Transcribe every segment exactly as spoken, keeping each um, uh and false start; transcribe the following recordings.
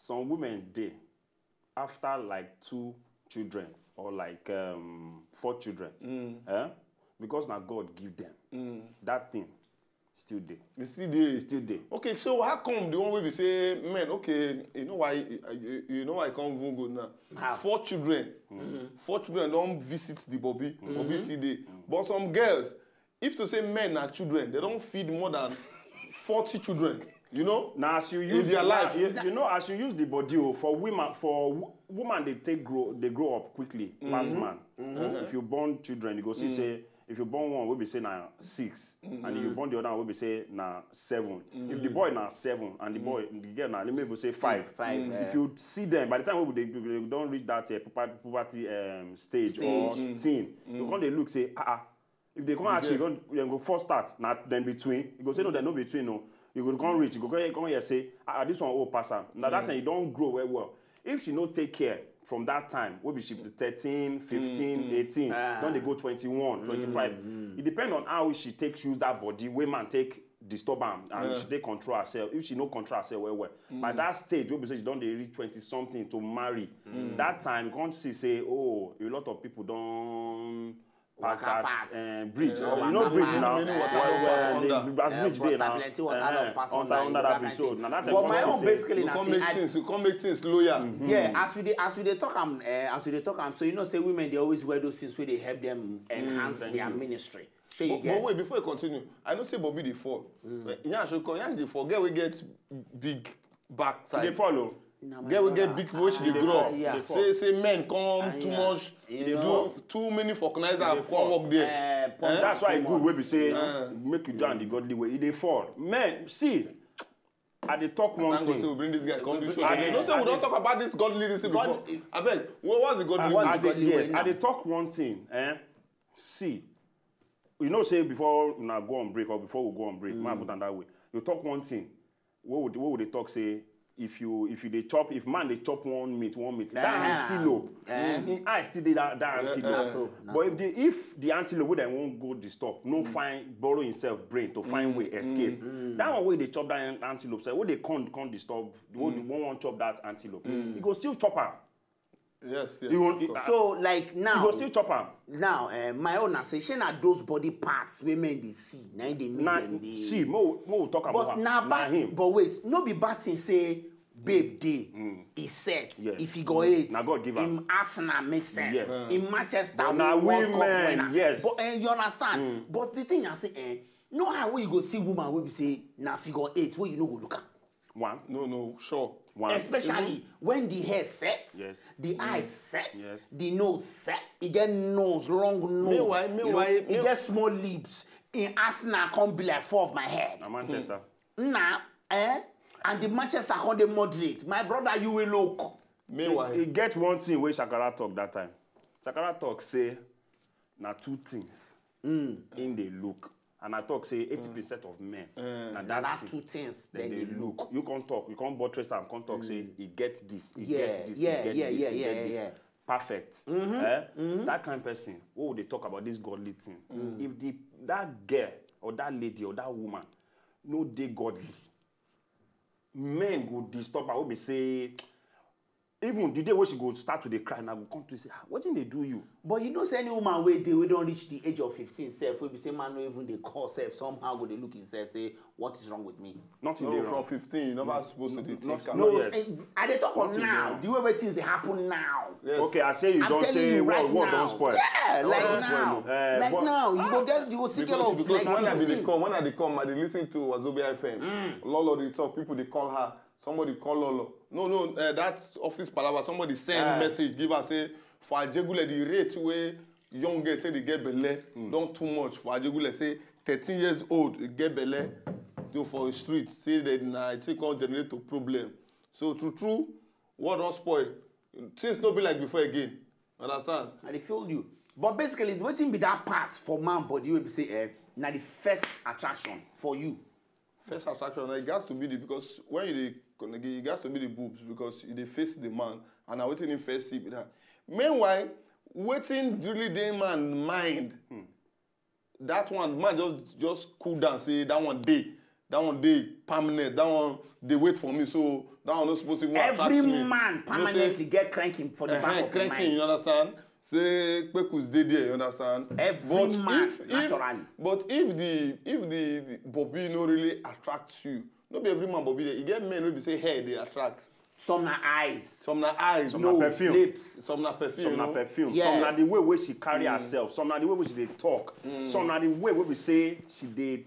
Some women dey after like two children or like um, four children, eh? Because na God give them. That thing still dey. You see the Still dey. Okay, so how come the one wey be say men, okay, you know why you, you know why I come even go now. Four children, four children don visit the Bobby, Bobby still dey. But some girls, if to say men na children, they don feed more than forty children. You know, Now, as you In use their now, life. you, you know, as you use the body oh, for women, for wo- woman they take grow, they grow up quickly pass man. If you born children, you go see say if you born one, will be say now six, and you born the other one, will be say now seven. If the boy now seven and the boy, the girl now maybe say five. Five, eh. If you see them by the time we they, they don't reach that uh, puberty um, stage, or teen, you come they look say ah ah. If they come ask you, you go, you go first start, not then between. You go say no, then no between no. You go come reach, you go come, come here say, ah, ah, this one oh pass am. Now that time you don't grow well well. If she no take care from that time, will be she thirteen, fifteen, eighteen, then they go twenty-one, twenty-five. It depends on how she takes use that body, women take disturb am and she take control herself. If she no control herself well well, by that stage, will be say she don dey reach twenty something to marry. That time, you come see say, oh, a lot of people don pass Waka that pass. Uh, bridge. Yeah, Uh, you waka know bridge pass. now. Many water Well, don pass well, under. the, as Yeah, bridge but dey now. Plenty water don pass Under under under you that go bridge. see. So now that But my come own see basically You na come say make I- things, you come make things loyal. Yeah, as we dey as we dey talk am, uh, as we dey talk am, so you know say women dey always wear those things wey dey help them enhance their ministry. Shey you But, get? But wait, before you continue, I know say Bobby dey fall. But Yansh come, Yansh dey fall. Girl wey get big back side. They follow. Na my Girl wey get brother. Big wey she dey Ah, grow. yeah. Say say men come Ah, too yeah. much. You Do know. Too many vulcanizer They come fall. work there. Eh, pump Eh? That's why too it good wey much. be say Yeah. make you join the godly way. E dey fall. Men, see, I dey talk one Thank God say we thing. bring this guy come this show. I You dey- know say we don talk about this godly this thing before. God- Abeg, what was the godly What's way? I the dey, godly way yes, now? I dey talk one thing. Eh? See, you know say before una go on break or before we go on break, ma put am that way. You talk one thing. What would what would they talk say? If you if you dey chop, if man dey chop one meat, one meat, that Ah. antelope, Eh. him eye still dey that, that antelope. Na so, na But so. if the if the antelope wey dem wan go disturb, no find borrow himself brain to find way escape. That one wey dey chop that an- antelope, say wey dey come come disturb, wey dey wan wan chop that antelope, he go still chop am. Yes, yes. He go, Of course. So like he now, go still chop am. now uh, my own na say shey na those body parts wey men dey see na im dey make Na dem dey. see, mo mo talk about But na na bad, him. But wait, no be bad thing say babe dey, e set. Yes. If he go eight, Na God give am. Im Arsenal make sense. Yes. Im Manchester But win na World Cup women, winner. Yes. But uh, you understand? But the thing I say, eh, no how wey you go see woman wey be say na figure eight wey you no go look am. One. No, no, sure. One. Especially when the hair set, Yes. the eyes set, Yes. the nose set. E get nose, long nose. Meanwhile, you meanwhile, know, e mean- get small lips. In Arsenal come be like four of my head. Na Manchester. Nah, eh? And the Manchester come dey moderate. My brother, you will look. Meanwhile, E get one thing wey Shakara talk that time. Shakara talk say na two things in dey look. And I talk say eighty percent of men na Na that thing two things dem dem dey dey look. You come talk, you come buttress am, come talk say e get this, e Yeah, get this, yeah, e get yeah, this, yeah, e yeah, get this. Yeah. Perfect. Eh? That kind person, what would they talk about this godly thing? If the that girl or that lady or that woman no dey godly, men go disturb her. Will be say, even the day when she go start to dey cry, now go come to say, ah, what did they do you? But you know, say any woman wey dey wey don reach the age of fifteen sef, wey be say man no even dey call sef, somehow go dey look himself say, what is wrong with me? Nothing No, dey from wrong. fifteen, you never supposed to dey take Not- am. no, No, yes. eh, I dey talk of Nothing now, dey the way wey things dey happen now. Yes. Okay, I say you I'm don't telling say you what right what now. Don't spoil. Yeah, What like don now, spoil, eh, like what- now, you go get you go see girl Because, of because like when I be dey fifteen. come, when I dey come, I dey listen to Wazobia F M. Lolo dey talk, people dey call her. Somebody call Lolo. No, no, uh, that office palava. Somebody send Ah. message give her say for Ajegule the rate wey young girl say dey get belle don too much for Ajegule. Say thirteen years old dey get belle dey for street. Say that na I think come generate a problem. So true true, what don spoil? Things no be like before again. Understand? I dey feel you. But basically, wetin be that part for man body wey be say eh, na the first attraction for you? First attraction, it has to be the because when you dey connect, it has to be the boobs because you dey face the man and na wetin him first see be that. Meanwhile, wetin really dey man mind, that one man just just cool down say that one dey. that one dey permanent, that one dey wait for me, so that one no suppose even attract Every me. Man You know say, permanently get cranking for the back uh-huh, of his cranking, mind. You understand? Say kpekus dey there, you understand? Every But man, if, if, naturally. But if the if the, the Bobby no really attract you, no be every man Bobby dey. You get men wey be say hair dey attract. Some na eyes. Some na eyes. Some na Nose, perfume. Lips. Some na perfume. Some na No? Perfume. Yeah. Some na the way wey she carry herself. Some na the way wey she dey talk. Some na the way wey we say she dey.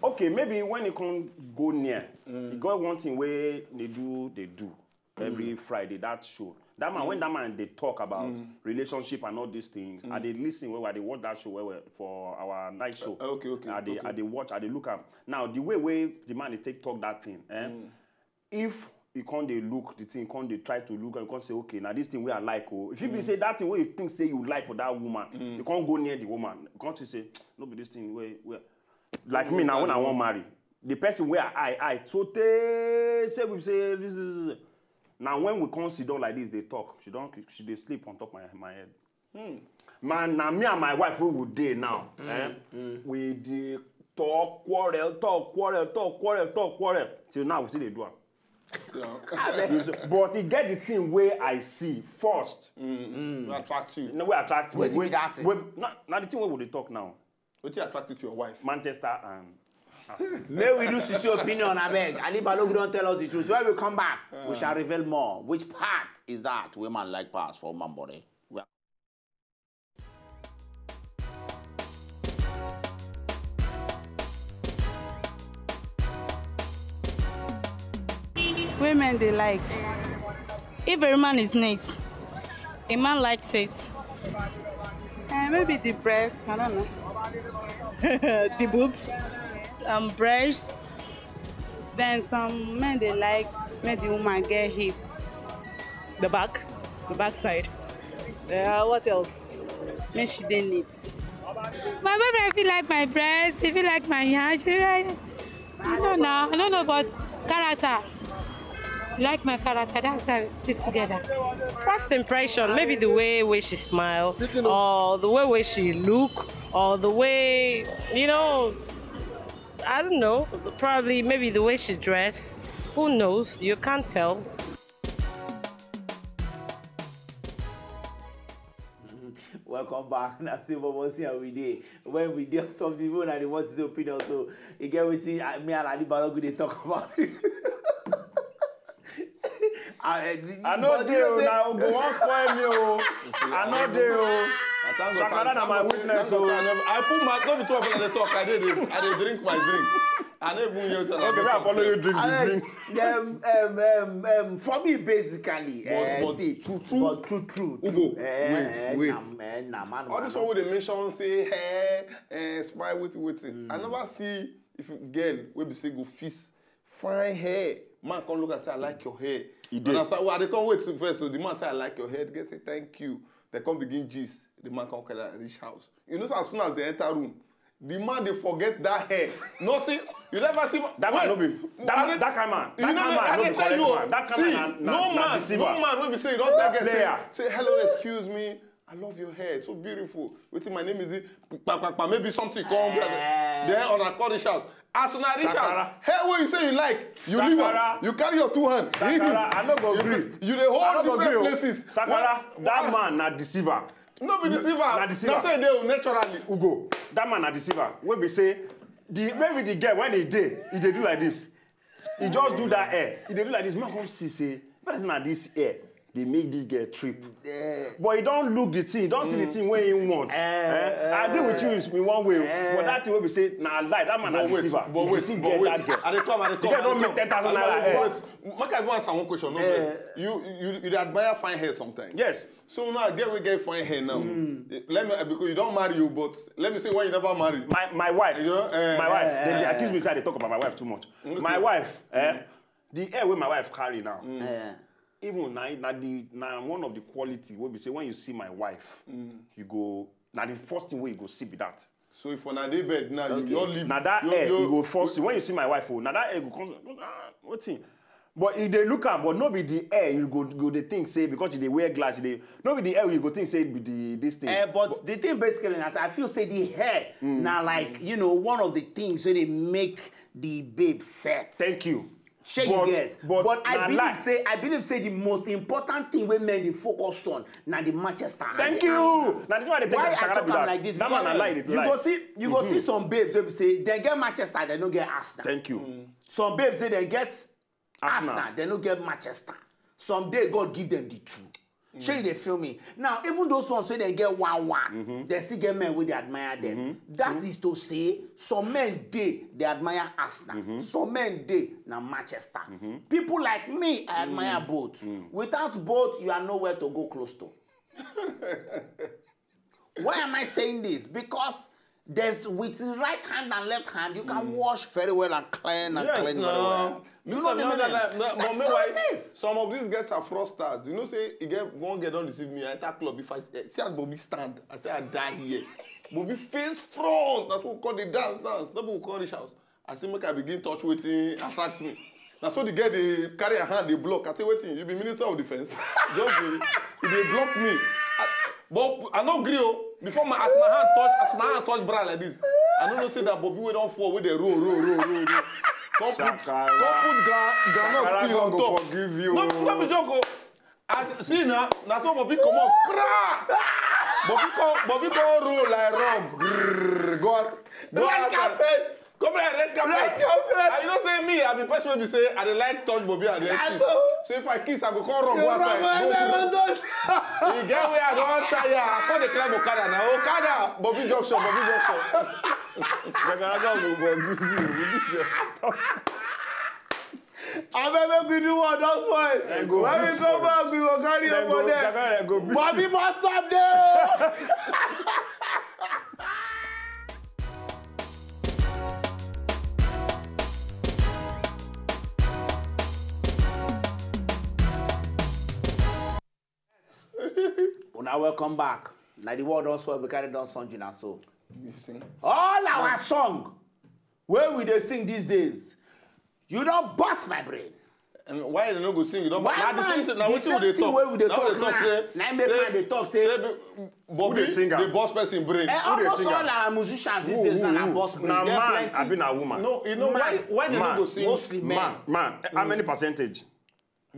Okay, maybe when you come go near, you got one thing wey they do, they do every Friday, that show. That man, when that man they talk about relationship and all these things, I dey listen well, well, I dey watch that show well, well, for our night show. Okay, okay, I dey, okay. I dey watch, I dey look am. Now, the way wey the man dey take talk that thing, eh? If you come dey look the thing, come dey try to look, you come say, okay, now this thing wey I like, oh. If you be say that thing wey you think say you like for that woman, you can't go near the woman. You can't say, no be this thing wey, wey. Like me now, when I wan marry, the person wey I, I, I, so tey say we say this is. Now when we come sit down like this, they talk. She don't, she dey sleep on top my, my head. Man, now me and my wife, we would dey now. Eh? We dey talk, quarrel, talk, quarrel, talk, quarrel, talk, quarrel. Till now, we still dey do am. You see, but e get the thing wey I see first. Wey attract you. No, wey attract me. Wetin be Wey, that thing? Wey, na, na the thing wey we dey talk now. Wetin attract you to your wife? Manchester and Arsenal. May we do Sisi opinion, abeg. Ali Balogun don tell us the truth. When we come back, we shall reveal more. Which part is that women like pass for woman body? We are Women they like. If a woman is neat, a man likes it. Uh, maybe the breast, I don't know. The boobs. Um, breasts. Then some men they like make the woman get hip. The back, the back side. Uh, what else? Make she dey neat. My boyfriend feel like my breast, he feel like my yansh. I don't know, I don't know, but character. He like my character, that's why we stick together. First impression, maybe the way where she smile, or the way where she look, or the way, you know, I don't know, probably maybe the way she dress. Who knows? You can't tell. Welcome back. Now see what we see how we dey. When we dey on top the phone and the what's his opinion. So you get wetin, uh, me and Ali Balogun dey talk about. I, uh, the- I no but dey you know o, say- na Ogun wan spoil me o. I no dey o. I thank God Sakara say- na thank my God say- witness thank God say o. I never- I put my, no be two of una dey talk. I dey dey, I dey drink my drink. I no even hear wetin una Okay, dey make I talk follow sef. you drink the I, drink. um, um, um, um, for me, basically, But- eh, but see, true, true. But true, true, Ugo, true. Eh, wait, eh, wait. Na, eh, na man, All man, this na. One wey dey mention say hair, eh, smile, wetin, wetin. I never see if you, girl wey be say go fist fine hair. Man come look and say, I like your hair. E dey. Understand? Well, I dey come wait first. So the man say, I like your hair. The girl say, thank you. They come begin gist. The man come carry am reach house. You know, so as soon as they enter room, the man dey forget that hair. Nothing. You never see. That man no be. That, that kind man. That kind man no be correct man. That kind man na, na, na deceiver. No man wey be say you don tell girl say, Player. Say, hello, excuse me. I love your hair, so beautiful. Wetin, my name is this. Pa, pa, pa, maybe something come. Then una come reach out. As una reach out, hair wey you say you like, you leave am. You carry your two hands. Sakara, I no go You- gree. You dey I hold no go different gree o. Places. Sakara, that man na deceiver. No be deceiver. Na deceiver. Na so e dey o, naturally. Ugo, that man na deceiver. Wey be say the, maybe the girl when he dey, he dey do like this. He just do that hair. He dey do like this. Man come see say, but na this hair dey make this girl trip. But he don look the thing, he don see the thing wey he want. Eh, I agree with you in, in one way, but that thing wey be say na lie. That man na But wait, deceiver. but He wait, deceive but girl wait. That girl. I dey come, I dey come. The girl don make ten thousand naira. Eh. Wait, make I even answer one question. No, you, you, you dey admire fine hair sometimes. Yes. So now, girl wey get fine hair now. Let me, because you don marry you, but let me say when you never marry. My, my wife. You know, eh. My wife. Then they accuse me say I dey talk about my wife too much. My wife, eh, the hair wey my wife carry now. Even na, na the, na one of the quality wey be say when you see my wife, you go, na the first thing wey you go see be that. So if una dey bed now, you don leave. Na that hair you go first see. When you see my wife, oh, na that hair go come. Ah, wetin? But if they look am, but no be the hair you go, go dey think say because you dey wear glass, you dey, no be the hair you go think say be the, this thing. Eh, but the thing basically, as I feel say the hair, now, like, you know, one of the things wey dey make the babe set. Thank you. Shey you get? But, but I believe say I believe say the most important thing wey men dey focus on na the Manchester. Thank you. Na this one dey take am like this. That man na lie. You go see, you go see some babes wey be say dem get Manchester, dem no get Arsenal. Thank you. Some babes say dem get Arsenal, dem no get Manchester. Some day God give them the two. Shey you dey feel me? Now, even those ones wey dem get one one, dem still get men wey dey admire them. That is to say, some men dey dey admire Arsenal, some men dey na Manchester. People like me, I admire both. Without both, you are nowhere to go close to. Why am I saying this? Because there's, with the right hand and left hand, you can wash very well and clean and clean very well. You know the meaning. That's how it is. Some of these girls are fraudsters. You know say e get one girl don deceive me. I enter club, if I see as Bobby stand, I say I die here. Bobby face front. That's what we call the dance dance. No people come reach house. I say make I begin touch wetin attract me. Na so the girl dey carry her hand dey block. I say wetin? You be minister of defence? Just dey, you dey block me. I, but I no gree o. Before my, as my hand touch, as my hand touch bra like this, I no know say that Bobby wey don fall, wey dey roll, roll, roll, roll, roll. Come put, come put gra-, groundnut peel on top. No, no be joke o. As, see now, na so Bobby comot. Bobby come, Bobby come roll like rug. Grrr, go out, go outside. Come here, red carpet. Red carpet. And you know say me, I be person wey be say I dey like touch Bobby and dey kiss. So if I kiss, I go come run go outside. Go, go. E get where I don tire. I come dey climb okada na. Okada, Bobby junction, Bobby junction. Gagaraga go forgive you with this your talk. Abeg, make we do one don spoil. When we come back, we go carry your body. Bobby must stop there. Una welcome back. Na the world don spoil, we carry don song na so. All our song wey we dey sing these days, you don burst my brain. And why dem no go sing? You don, na the same thing. Na wetin we dey talk. Wey we dey talk now. Na im make man dey talk say Bobby dey burst person brain. Almost all our musicians these days na burst brain. Na man abi na woman? No, you know why, why dem no go sing? Mostly men. Man, man. How many percentage?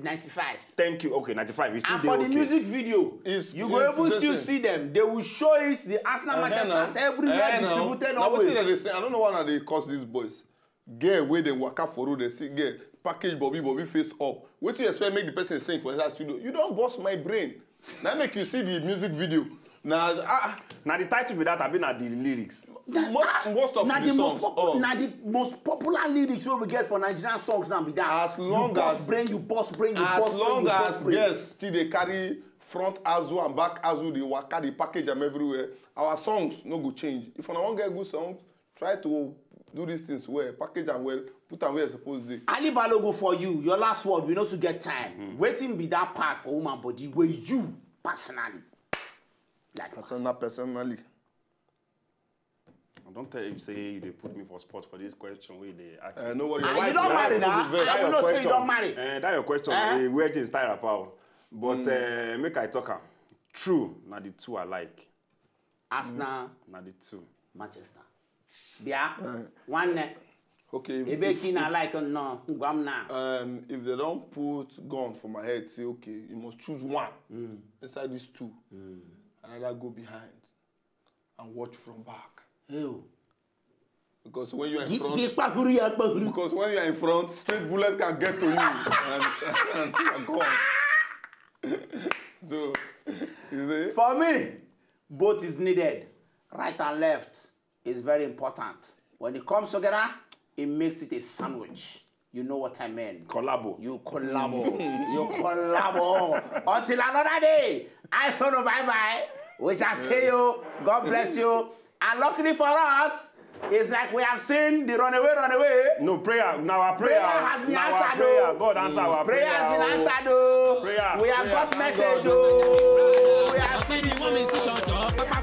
Ninety-five. Thank you. Okay, ninety-five. It's still. And for the music video, you go even still see them. They will show it. The Arsenal, Manchester, everywhere, distributed always. Now wetin dem dey say? I don't know why dem dey curse these boys. Girl wey dem waka for road, dem see girl package Bobby, Bobby face up. Wetin you expect make the person sing for inside studio? You don burst my brain. Na make you see the music video. Na, ah, na the title be that, abi na the lyrics? Most, most of the songs. Na the most popular lyrics wey we get for Nigerian songs now be that. As long as, you burst brain, you burst brain, you burst brain. As long as girls still dey carry front azu and back azu, dey waka, dey package am everywhere, our songs no go change. If una wan get good songs, try to do these things well, package am well, put am where e suppose dey. Ali Balogun, for you, your last word, we no too get time. Wetin be that part for woman body wey you personally like pass? Personal, personally. I don tell you say you dey put me for spot for this question wey you dey ask me. No worry. Ah, you don marry na? I know say you don marry. Eh, that your question, eh, where things tie wrapper o. But, eh, make I talk am. True, na the two I like. Arsenal, na the two. Manchester. Bia, one. Okay, if, ebe if, kina if, like no, gwam na. Um, if they don put gun for my head, say, okay, you must choose one inside these two. I rather go behind and watch from back. Ew. Because when you are in front, gi kpakuru ya kpakuru. Because when you are in front, straight bullet can get to you and, and you are gone. So, you see? For me, both is needed. Right and left is very important. When it comes together, it makes it a sandwich. You know what I mean. Collabo. You collabo. You collabo. Until another day, I say no bye bye. We shall see you. God bless you. And luckily for us, it's like we have seen the runaway, runaway. No, prayer. Now our prayer. Prayer has been answered, though. God answer our prayer. Prayer has been answered, though. Prayer. We have got message, though. We have seen the woman is short,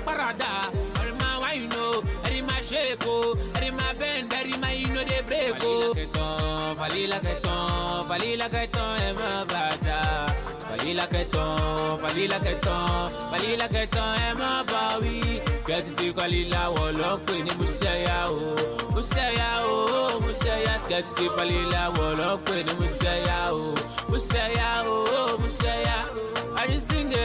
parada. Every man, why you know? Every man shake, oh. Every man bend, every man, you know they break, oh. Falila keton, falila keton, ẹ má bàjá. Falila keton, falila keton, falila keton, ẹ má bá wí. Skẹ́tì tí Falila wọ̀ ló ń pè ní Musaya o. Musaya o, Musaya Kẹ́sì ti falẹ̀ láwọ̀ lọ́pẹ́ ní Musaya o, Musaya o, Musaya. Àrísìngè